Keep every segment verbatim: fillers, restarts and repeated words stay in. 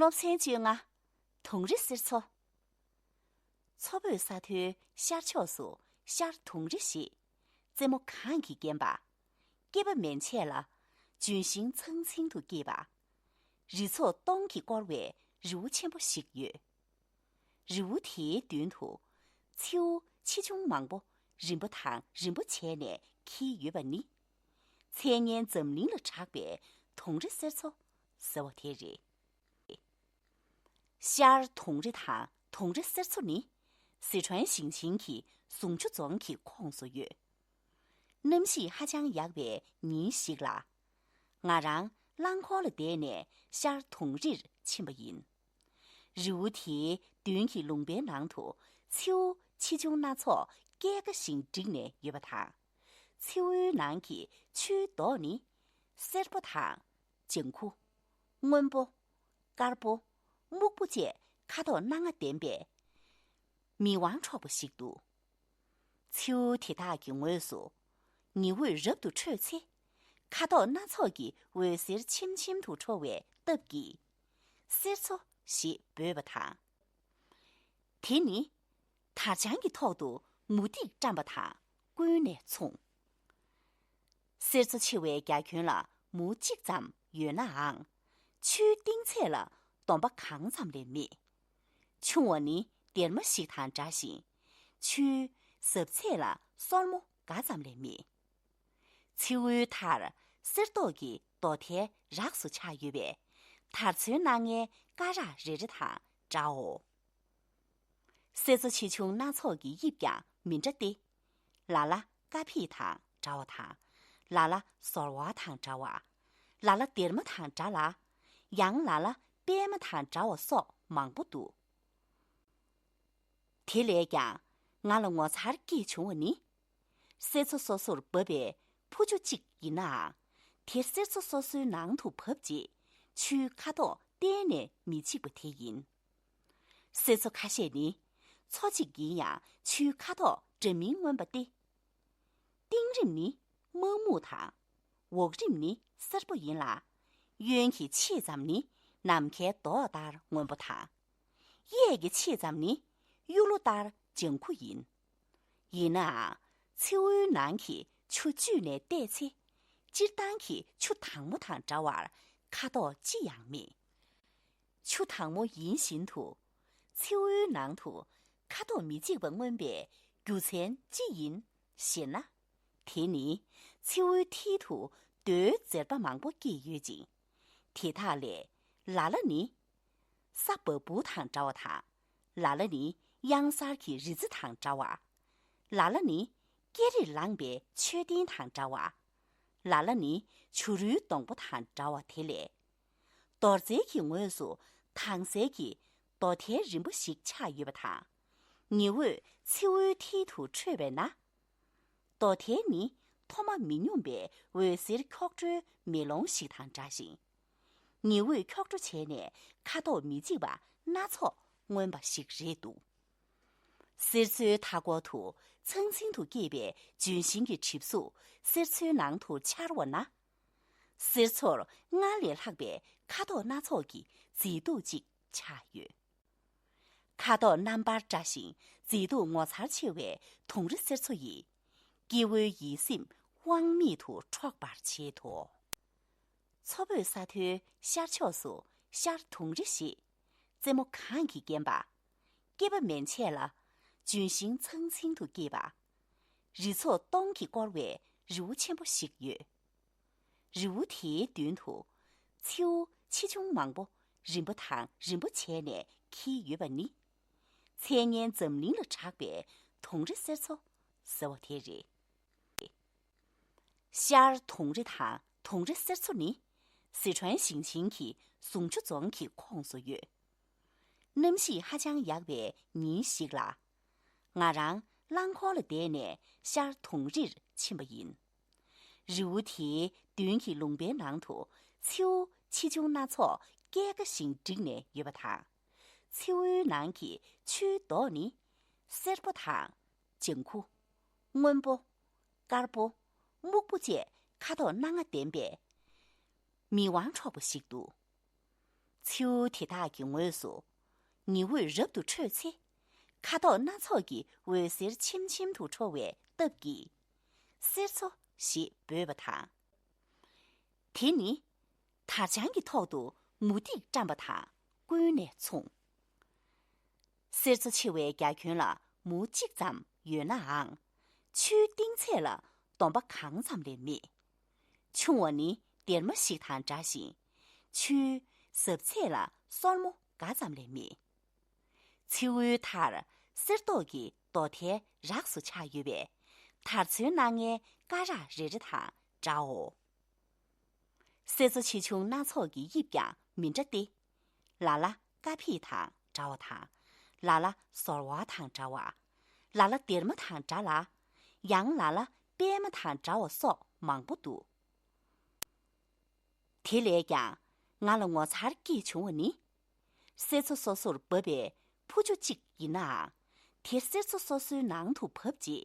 སློབ་ཚན་བཅོ་ལྔ། དུང་རི་གསེར་མཚོ། མཚོ་བོད་ས་མཐོའི་ཤར་ཕྱོགས་སུ་ཤར་དུང་རི་ཞེས་རྩེ་མོ་གངས་ཀྱིས་བརྒྱན་པ། སྐྱེས་པ་མན་ཆད་ལ་ལྗོན་ཤིང་ཚང་ཚིང་དུ་སྐྱེས་པ། རི་ཚོགས་སྟོང་གིས་བསྐོར་བའི་རི་བོ་ཆེན་པོ་ཞིག་ཡོད། རི་བོ་དེའི་མདུན་དུ་མཚེའུ་ཆེ་ཆུང་མང་པོ་རིམ་པ་དང་རིམ་པ་བྱས་ནས་འཁྱིལ་ཡོད་པ་ནི། མཚན་སྙན་འཛམ་གླིང་ལ་གྲགས་པའི་དུང་རི་གསེར་མཚོ་ཟེར་བ་དེ་རེད། ཤར་དུང་རི་དང་དུང་རི་གསེར་མཚོ་ནི་སི་ཁྲོན་ཞིང་ཆེན་གྱི་ཟུང་ཆུ་རྫོང་གི་ཁོངས་སུ་ཡོད། གནམ་གཤིས་ཧ་ཅང་ཡག་པའི་ཉིན་ཞིག་ལ། ང་རང་རླངས་འཁོར་ལ་བསྡད་ནས་ཤར་དུང་རིར་ཕྱིན་པ་ཡིན། རི་བོ་དེའི་མདུན་གྱི་ལུང་པའི་ནང་དུ་མཚེའུ་ཆེ་ཆུང་སྣ་ཚོགས་སྐྱེལ་ཀ་བཞིན་བསྒྲིགས་ནས་ཡོད་པ་དང་། མཚེའུའི་ནང་གི་ཆུའི་མདོག་ནི་སེར་པོ་དང་། ལྗང་ཁུ། སྔོན་པོ། དཀར་པོ། སྨུག་པོ་བཅས་ཁ་དོག་སྣ་ལྔ་ལྡན་པས་མིག་དབང་འཕྲོག་པ་ཞིག་འདུག་མཚེའུ་དེ་དག་གི་ངོས་སུ་ཉི་འོད་རབ་ཏུ་འཕྲོས་ཚེ། ཁ་དོག་སྣ་ཚོགས་ཀྱི་འོད་ཟེར་ཆེམ་ཆེམ་དུ་འཕྲོ་བའི་སྟབས་ཀྱིས་གསེར་མཚོ་ཞེས་འབོད་པ་དང་། དེ་ནི་དར་དཔྱང་གི་ཐོག་ཏུ་མུ་ཏིག་བཀྲམ་པ་དང་ཀུན་ནས་མཚུངས། གསེར་མཚོ་ཆེ་བའི་རྒྱ་ཁྱོན་ལ་མུ་གཅིག་ཙམ་ཡོད་ནའང་། ཆུའི་གཏིང་ཚད་ལ་སྡོམ་པ་གང་ཙམ་ལས་མེད། ཆུང་བ་ནི་སྡེར་མ་ཞིག་དང་འདྲ་ཞིང་། ཆུའི་ཟབ་ཚད་ལ་སོར་མོ་འགའ་ཙམ་ལས་མེད། མཚེའུའི་མཐར་གསེར་མདོག་གི་རྡོ་ཐལ་རགས་སུ་ཆགས་ཡོད་པས། དར་ཚོན་སྣ་ལྔའི་སྐ་རགས་རེ་རེ་དང་འདྲའོ། གསེར་མཚོ་ཆེ་ཆུང་སྣ་ཚོགས་ཀྱི་དབྱིབས་ཀྱང་མི་འདྲ་སྟེ། ལ་ལ་ཀ་ཕིད་དང་འདྲ་བ་དང་། ལ་ལ་ཟོར་བ་དང་འདྲ་བ། ལ་ལ་སྡེར་མ་དང་འདྲ་ལ། ཡང་ལ་ལ་པད་མ་དང་འདྲ་བ་སོགས་མང་པོ་འདུག་དེ་ལས་ཀྱང་ང་ལ་ངོ་མཚར་སྐྱེས་བྱུང་བ་ནི། གསེར་མཚོ་སོ་སོར་འབབ་པའི་ཕུ་ཆུ་གཅིག་ཡིན་ནའང་། དེ་གསེར་མཚོ་སོ་སོའི་ནང་དུ་བབས་རྗེས་ཆུའི་ཁ་དོག་གཏན་ནས་མི་གཅིག་པ་དེ་ཡིན། གསེར་མཚོ་ཁ་ཤས་ནི་མཚོ་གཅིག་ཡིན་ཡང་ཆུའི་ཁ་དོག་འདྲ་མིན་མངོན་པ་སྟེ། གཏིང་རིམ་ནི་དམར་སྨུག་དང་། འོག་རིམ་ནི་སེར་པོ་ཡིན་ལ། གཡོན་གྱི་ཕྱེད་ཙམ་ནི་ནམ་མཁའི་མདོག་ལྟར་སྔོན་པོ་དང་། གཡས་ཀྱི་ཕྱེད་ཙམ་ནི་གཡུ་ལོ་ལྟར་ལྗང་ཁུ་ཡིན། ཡིན་ནའང་མཚེའུའི་ནང་གི་ཆུ་བཅུས་ནས་བལྟས་ཚེ། སྤྱིར་བཏང་གི་ཆུ་དྭངས་མོ་དང་འདྲ་བར་ཁ་དོག་ཅི་ཡང་མེད། ཆུ་དྭངས་མོ་ཡིན་བཞིན་དུ། མཚེའུའི་ནང་དུ་ཁ་དོག་མི་གཅིག་པ་མངོན་པའི་རྒྱུ་མཚན་ཅི་ཡིན་ཞེ་ན། དེ་ནི་མཚེའུའི་མཐིལ་དུ་རྡོའི་འཛེར་པ་མང་པོ་སྐྱེས་ཡོད་ཅིང་། དེ་དག་ལས་ལ་ལ་ནི་ས་བ་སྤུ་དང་འདྲ་བ་དང་། ལ་ལ་ནི་གཡང་གཟར་གྱི་རི་རྩེ་དང་འདྲ་བ། ལ་ལ་ནི་ཀེ་རེར་ལངས་པའི་མཆོད་རྟེན་དང་འདྲ་བ། ལ་ལ་ནི་བྱུ་རུའི་སྡོང་པོ་དང་འདྲ་བ་དེ་ལས། རྡོ་རྩེ་གི་ངོས་སུ་དྭངས་གསལ་གྱི་རྡོ་ཐལ་རིམ་པ་ཞིག་ཆགས་ཡོད་པ་དང་། ཉི་འོད་མཚེའུའི་མཐིལ་དུ་འཕྲོས་པས་ན། རྡོ་ཐལ་ནི་མཐོ་དམའ་མི་སྙོམས་པའི་འོད་ཟེར་འཁྱོག་བྲོའི་མེ་ལོང་ཞིག་དང་འདྲ་ཞིང་། ཉི་འོད་འཁྱོག་བྲོ་བྱས་ནས་ཁ་དོག་མི་གཅིག་པ་སྣ་ཚོགས་མངོན་པ་ཞིག་རེད་འདུག་གསེར་མཚོའི་མཐའ་སྐོར་དུ་ཚང་ཚིང་དུ་སྐྱེས་པའི་ལྗོན་ཤིང་གི་གྲིབ་གཟུགས་གསེར་མཚོའི་ནང་དུ་འཆར་བ་ན། གསེར་མཚོར་སྔར་ལས་ལྷག་པའི་ཁ་དོག་སྣ་ཚོགས་ཀྱི་མཛེས་སྡུག་ཅིག་ཆགས་ཡོད། ཁ་དོག་རྣམ་པར་བཀྲ་ཞིང་མཛེས་སྡུག་ངོ་མཚར་ཆེ་བའི་དུང་རི་གསེར་མཚོ་ཡིས། སྐྱེ་བོའི་ཡིད་སེམས་དབང་མེད་དུ་འཕྲོག་པར་བྱེད་དོ། མཚོ་བོད་ས་མཐོའི་ཤར་ཕྱོགས་སུ་ཤར་དུང་རི་ཞེས་རྩེ་མོ་གངས་ཀྱིས་བརྒྱན་པ། སྐྱེས་པ་མན་ཆད་ལ་ལྗོན་ཤིང་ཚང་ཚིང་དུ་སྐྱེས་པ། རི་ཚོགས་སྟོང་གིས་བསྐོར་བའི་རི་བོ་ཆེན་པོ་ཞིག་ཡོད། རི་བོ་དེའི་མདུན་དུ་མཚེའུ་ཆེ་ཆུང་མང་པོ་རིམ་པ་དང་རིམ་པ་བྱས་ནས་འཁྱིལ་ཡོད་པ་ནི། མཚན་སྙན་འཛམ་གླིང་ལ་གྲགས་པའི་དུང་རི་གསེར་མཚོ་ཟེར་བ་དེ་རེད། ཤར་དུང་རི་དང་དུང་རི་གསེར་མཚོ་ནི་སི་ཁྲོན་ཞིང་ཆེན་གྱི་ཟུང་ཆུ་རྫོང་གི་ཁོངས་སུ་ཡོད། གནམ་གཤིས་ཧ་ཅང་ཡག་པའི་ཉིན་ཞིག་ལ། ང་རང་རླངས་འཁོར་ལ་བསྡད་ནས་ཤར་དུང་རིར་ཕྱིན་པ་ཡིན། རི་བོ་དེའི་མདུན་གྱི་ལུང་པའི་ནང་དུ་མཚེའུ་ཆེ་ཆུང་སྣ་ཚོགས་སྐྱེལ་ཀ་བཞིན་བསྒྲིགས་ནས་ཡོད་པ་དང་། མཚེའུའི་ནང་གི་ཆུའི་མདོག་ནི་སེར་པོ་དང་། ལྗང་ཁུ། སྔོན་པོ། དཀར་པོ། སྨུག་པོ་བཅས་ཁ་དོག་སྣ་ལྔ་ལྡན་པས་མིག་དབང་འཕྲོག་པ་ཞིག་འདུག་ཁྱེའུ་དེ་དག་གི་ངོས་སུ་ཉི་འོད་རབ་ཏུ་འཕྲོས་ཚེ། ཁ་དོག་སྣ་ཚོགས་ཀྱི་འོད་ཟེར་ཆེམ་ཆེམ་དུ་འཕྲོ་བའི་སྟབས་ཀྱིས། གསེར་མཚོ་ཞེས་འབོད་པ་དང་། དེ་ནི་དར་དཔྱང་གི་ཐོག་ཏུ་མུ་ཏིག་བཀྲམ་པ་དང་ཀུན་ནས་མཚུངས། གསེར་མཚོ་ཆེ་བའི་རྒྱ་ཁྱོན་ལ་མུ་གཅིག་ཙམ་ཡོད་ནའང་། ཆུའི་གཏིང་ཚད་ལ་འདོམ་པ་གང་ཙམ་ལས་མེད། ཆུང་བ་ནི་སྡེར་མ་ཞིག་དང་འདྲ་ཞིང་། ཆུའི་ཟབ་ཚད་ལ་སོར་མོ་འགའ་ཙམ་ལས་མེད། མཚེའུའི་མཐར་གསེར་མདོག་གི་རྡོ་ཐལ་རགས་སུ་ཆགས་ཡོད་པས། དར་ཚོན་སྣ་ལྔའི་སྐ་རགས་རེ་རེ་དང་འདྲའོ། གསེར་མཚོ་ཆེ་ཆུང་སྣ་ཚོགས་ཀྱི་དབྱིབས་ཀྱང་མི་འདྲ་སྟེ། ལ་ལ་ཀ་ཕིད་དང་འདྲ་བ་དང་། ལ་ལ་ཟོར་བ་དང་འདྲ་བ། ལ་ལ་སྡེར་མ་དང་འདྲ་ལ། ཡང་ལ་ལ་པད་མ་དང་འདྲ་བ་སོགས་མང་པོ་འདུག། དེ་ལས་ཀྱང་ང་ལ་ངོ་མཚར་སྐྱེས་བྱུང་བ་ནི། གསེར་མཚོ་སོ་སོར་བབས་པའི་ཕུ་ཆུ་གཅིག་ཡིན་ནའང་། དེ་གསེར་མཚོ་སོ་སོའི་ནང་དུ་བབས་རྗེས་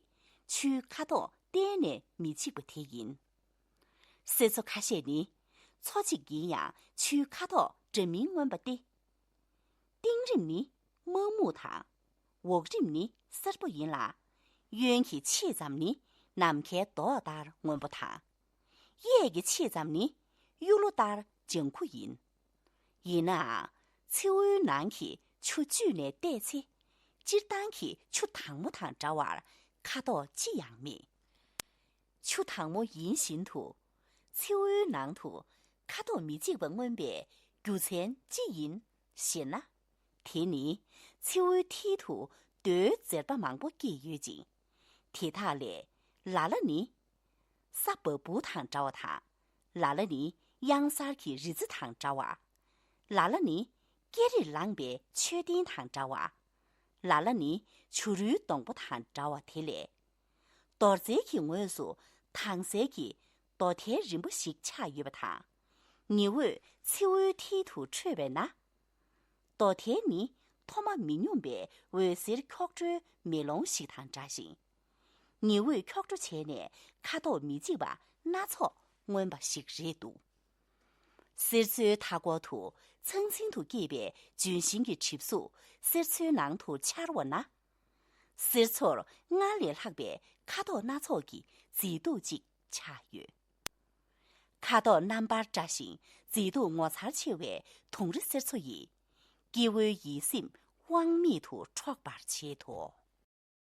ཆུའི་ཁ་དོག་གཏན་ནས་མི་གཅིག་པ་དེ་ཡིན། གསེར་མཚོ་ཁ་ཤས་ནི་མཚོ་གཅིག་ཡིན་ཡང་ཆུའི་ཁ་དོག་འདྲ་མིན་མངོན་པ་སྟེ། གཏིང་རིམ་ནི་དམར་སྨུག་དང་། འོག་རིམ་ནི་སེར་པོ་ཡིན་ལ། གཡོན་གྱི་ཕྱེད་ཙམ་ནི་ནམ་མཁའི་མདོག་ལྟར་སྔོན་པོ་དང་། གཡས་ཀྱི་ཕྱེད་ཙམ་ནི་གཡུ་ལོ་ལྟར་ལྗང་ཁུ་ཡིན། ཡིན་ནའང་། མཚེའུའི་ནང་གི་ཆུ་བཅུས་ནས་བལྟས་ཚེ། སྤྱིར་བཏང་གི་ཆུ་དྭངས་མོ་དང་འདྲ་བར་ཁ་དོག་ཅི་ཡང་མེད། ཆུ་དྭངས་མོ་ཡིན་བཞིན་དུ། མཚེའུའི་ནང་དུ་ཁ་དོག་མི་གཅིག་པ་མངོན་པའི་རྒྱུ་མཚན་ཅི་ཡིན་ཞེ་ན། དེ་ནི་མཚེའུའི་མཐིལ་དུ་རྡོའི་འཛེར་པ་མང་པོ་སྐྱེས་ཡོད་ཅིང་། དེ་དག་ལས་ལ་ལ་ནི་ས་བ་སྤུ་དང་འདྲ་བ་དང་། ལ་ལ་ནི་གཡང་གཟར་གྱི་རི་རྩེ་དང་འདྲ་བ། ལ་ལ་ནི་སྐྱེ་རིར་ལངས་པའི་མཆོད་རྟེན་དང་འདྲ་བ། ལ་ལ་ནི་བྱུ་རུའི་སྡོང་པོ་དང་འདྲ་བ་དེ་ལས། རྡོ་རྩལ་གྱི་ངོས་སུ་དྭངས་གསལ་གྱི་རྡོ་ཐལ་རིམ་པ་ཞིག་ཆགས་ཡོད་པ་དང་། ཉི་འོད་མཚེའུའི་མཐིལ་དུ་འཕྲོས་པས་ན། རྡོ་ཐལ་ནི་མཐོ་དམའ་མི་སྙོམས་པའི་འོད་ཟེར་འཁྱོག་བྲོའི་མེ་ལོང་ཞིག་དང་འདྲ་ཞིང་། ཉི་འོད་འཁྱོག་བྲོ་བྱས་ནས་ཁ་དོག་མི་གཅིག་པ་སྣ་ཚོགས་མངོན་པ་ཞིག་རེད་འདུག། གསེར་མཚོའི་མཐའ་སྐོར་དུ་ཚང་ཚིང་དུ་སྐྱེས་པའི་ལྗོན་ཤིང་གི་གྲིབ་གཟུགས་གསེར་མཚོའི་ནང་དུ་འཆར་བ་ན། གསེར་མཚོར་སྔར་ལས་ལྷག་པའི་ཁ་དོག་སྣ་ཚོགས་ཀྱི་མཛེས་སྡུག་ཅིག་ཆགས་ཡོད། ཁ་དོག་རྣམ་པར་བཀྲ་ཞིང་མཛེས་སྡུག་ངོ་མཚར་ཆེ་བའི་དུང་རི་གསེར་མཚོ་ཡིས། སྐྱེ་བོའི་ཡིད་སེམས་དབང་མེད་དུ་འཕྲོག་པར་བྱེད་དོ།